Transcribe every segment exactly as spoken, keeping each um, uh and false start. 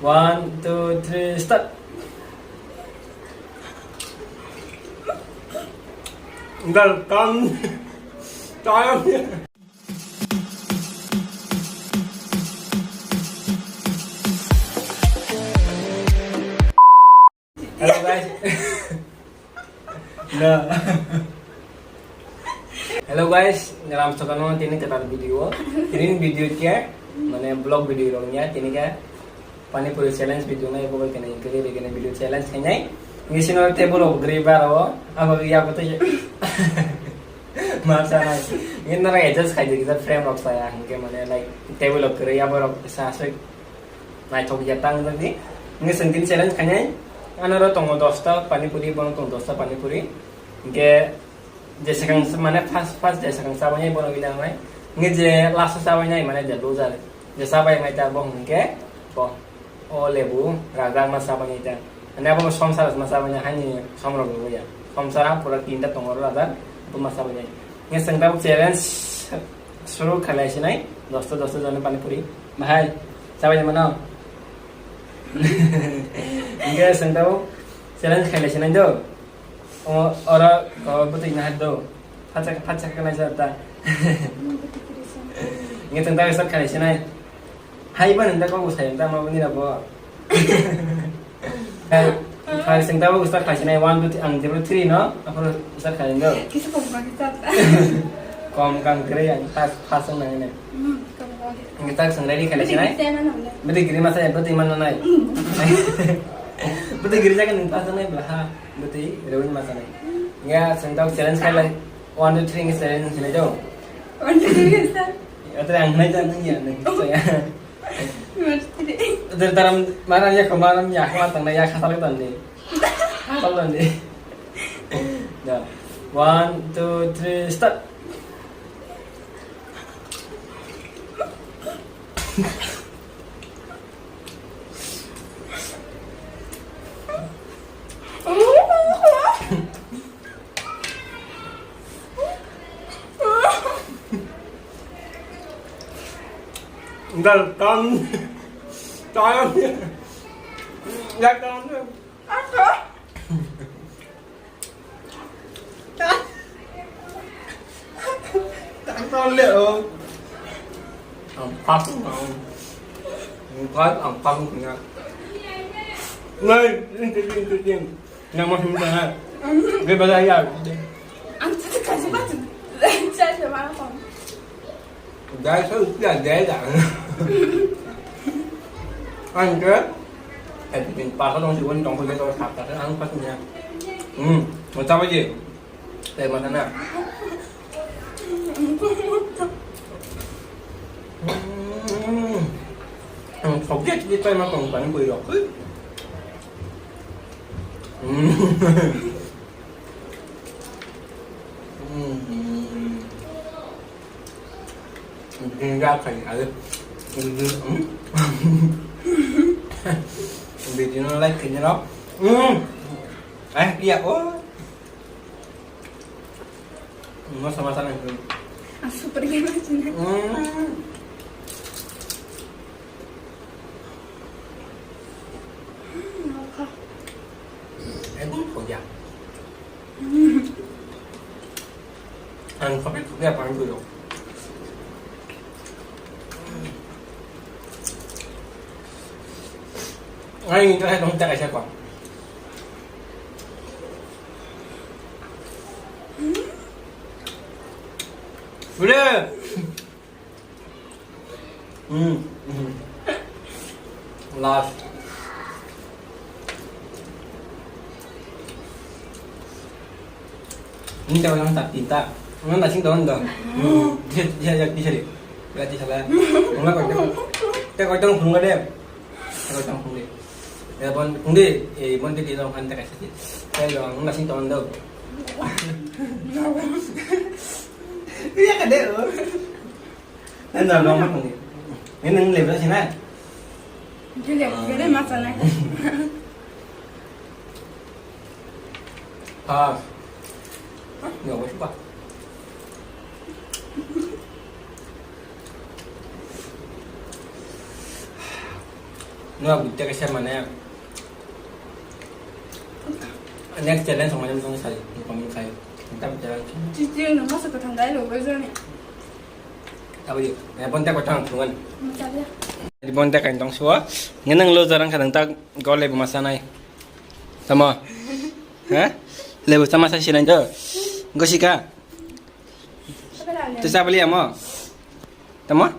One, two, three, start. Dal tang. Tang. Hello guys. No. Hello guys, ngaram sokano tini kwtal video. Tini video khe, mane vlog video rok ya, tini khe pani puri challenge video nai, bogol kene kene kene video challenge khainai. Ngi sino table of gri baro, abo ya kote. Masa nai. Ngi nara adjust khai dikisa frame rok saya, hingke mane like table of gri abo rok sa asoi. Naithok ya tang jani. Nge sengkin challenge khainai. Anoro tongo dosta pani puri, bono tongo dosta pani puri. Hingke je sekang mane first, first je sekang sabainai bono wina nai. Nge je last sabainai mane je loser. Je sabai mai ta bo hingke bo. O lebu raja ma sabainai ta. Ane abo somsar ma sabainai hani somrok ya. Somsara pura tinta tongo raja bo ma sabainai. Nge sengta challenge Suru khalai sinai, dosta dosta jone pani puri. Bahai, chabai mano. Hingke sengtao challenge khalai sinai do. O, oro, o, bwtwi nahar do. Phatsa, phatsa khanai sa ta. Hingke sengtao start khalai sinai. Hai ba nang ta kok usai ta ma bini rabo. Hai, hai, sengtao start khalai sinai one, two, three, ang zero three no, aphuru start khalai do. Kisa kom kang kisa. Kom kang kere yang pas, pas ang nang ne. Hmm, kom kang kisa. Ang start sang ready khalai sinai. Bwtwi giri masa ya, bwtwi man nai. Hmm. Bwtwi giri jaga nang pas nai bla ha. Bwtwi rewin masa nai. Ya, sengtao challenge khalai. One, two, three nge challenge sinai do. One, two, three start. Atre ang nai ta nang ya, nang ya. Udah taram mana ya kemarin ya kau tang ya khatal tang ni. Khatal tang ni. Dah. One, two, three, start. Dal tang. Tang. Ya tang. Tang tang le o. Ang pasung ang. Ang pas ang pasung kena. Nai, interesting, interesting. Nang mau sini sana. Gue belajar. Ang tuh kasih banget. Saya sama apa? Dai sa uti a dai da. Ang ke. Eh, bikin pasal dong si wan dong ko dai to sap ta ang pas nya. Hmm, mau coba je. Dai mana na? Hmm. Ang sok je di tai ma kong pani koi rok. Hmm. Hmm. Bikin gak kayak ada. Hmm. Bikin like kayaknya lo. Hmm. Eh, iya, oh. Masa-masa nih. Ah, super game aja nih. Hmm. Hmm, apa? Eh, gue kok ya? Hmm. Ang kapit ko kaya parang tuyo. Ay, hindi ka sa itong takay siya ko. Udah. Hmm. Hmm. Last. Ini cakap yang tak tinta. Mana tak sing tahun dah. Hmm. Dia, dia, dia, dia, dia. Berarti salah. Mana kau cakap? Cakap cakap phung deh. Cakap cakap phung deh. Ya, bon, phung deh. Eh, bon, dia, dia, dia, kan tak kasih. Saya doang, mana sing tahun dah. Iya, kan deh. Nang dah, nang makan ni. Ini nang lebar sih, nah. Dia lebar, dia lebar macam mana? Ah. Ah, nggak apa-apa. Nua butte kaisa mane next challenge ongmani mung sai comment khai. Tam challenge. Chichi no masa kathang dai lo gojani. Abadi, ya bonta kathang thungan. Macam ya. Di bonta kain tong suwa. Ngenang lo jarang kadang tak gol lebu masa nai. Tamo? Ha? Lebu sama sa sinai to. Gosika. Apa dah? Tu sabali amo. Tamo?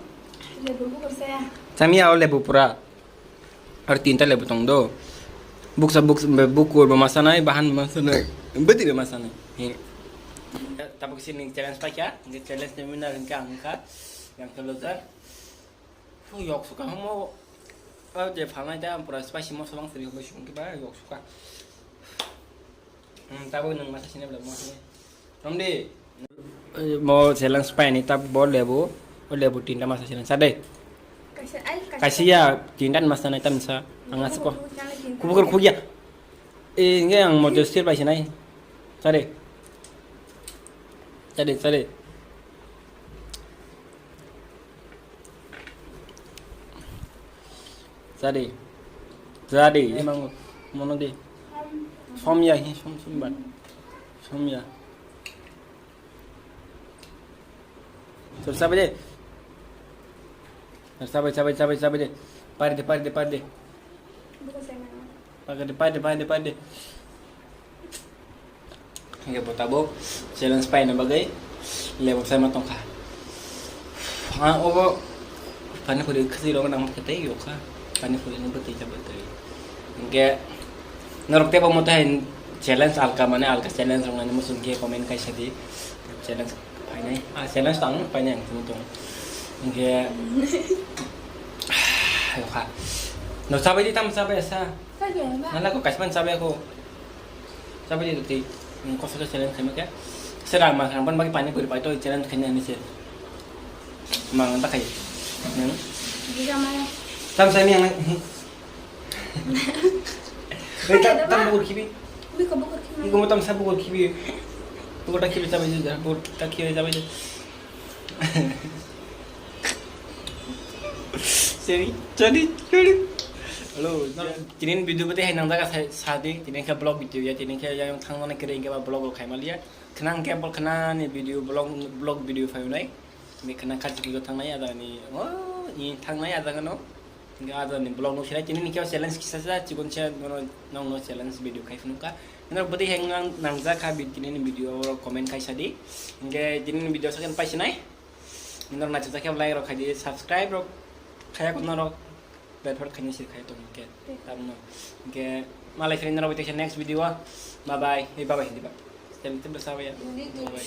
Lebu buku saya. Sami au lebu pura. Ar tinta lebu tong do. Buksa buk bukur bo masanai, bahan bo masanai. Beti bo masanai. He. Tabuk sini challenge paikha. Nge challenge ni winner hingka angka. Yang kelojar. Fu yok suka homo. Oh, je phalnai ta pura spicy moso bang seri homo sungki ba yok suka. Hmm, tabuk nang masa sini belai moso. Romdi. Mo selang spy ni tab bo lebu. O lebu tinta masa selang. Sade. Kaisa, ai, kaisa. Kaisa ya tinta masa nai tam sa. Ang asiko. Kubur khugya. Eh, nge ang mo just sir bai sinai. Sade. Sade, sade. Sade. Sade. Emang mono de. Somya hi som som ban. Somya. Sir, sabai de. Sir, sabai, sabai, sabai, sabai de. Pari de, pari de, pari de. Bukan saya mana. Pari de, pari de, pari de, pari de. Hingke bo tabuk challenge paina bagwi level sai ma tongkha. Ha, obo pani puri khasi rok nang khe tei yokha. Pani puri ni bwtwi cha bwtwi. Hingke norok tebo mo tai challenge alka mane alka challenge rok nani muchung khe comment kaisa di. Challenge painai. Ah, challenge tang painai ang tong. Hingke yokha. No sabai di tam sabai sa. Sabai ba. Nala ko kasman sabai ko. Sabai di tei, hmm, koso ke challenge khaima khe. Sera ma khan ban bagi pani puri pai to challenge khaina ni se. Mang ta khai. Hmm. Diga maya. Tam sai mi ang. Hei, ta, tam bukur khibi. Biko bukur khibi. Iko mo tam sa bukur khibi. Bukur ta khibi sabai di, bukur ta khibi sabai di. Sorry, sorry, sorry. Hello, tinin video bete hai nang jaga sa, sa di, tinin khe vlog video ya, tinin khe yang thang mana kere ingke ba vlog rok khai maliya. Khnang khe bol khnani video vlog, vlog video phai unai. Mi khnang kha video thangnai ada ni, oh, ni thangnai ada gano. Hingke adoni vlog no sinai tini ni khe challenge kisa sa chikon se nono nong no challenge video khai phunukha. Nang bwtwi heng nang nang ja kha bi tini ni video oro comment khai sa di. Hingke tini ni video sakan pai sinai. Nang nacha khe like rok khai di, subscribe rok khaya ko norok. Bad part khai ni sir khai tong hingke. Tamno. Hingke malai khai norok bwtwi next video. Bye bye. Hey bye bye hindi ba. Tem tem sa ya. Bye bye.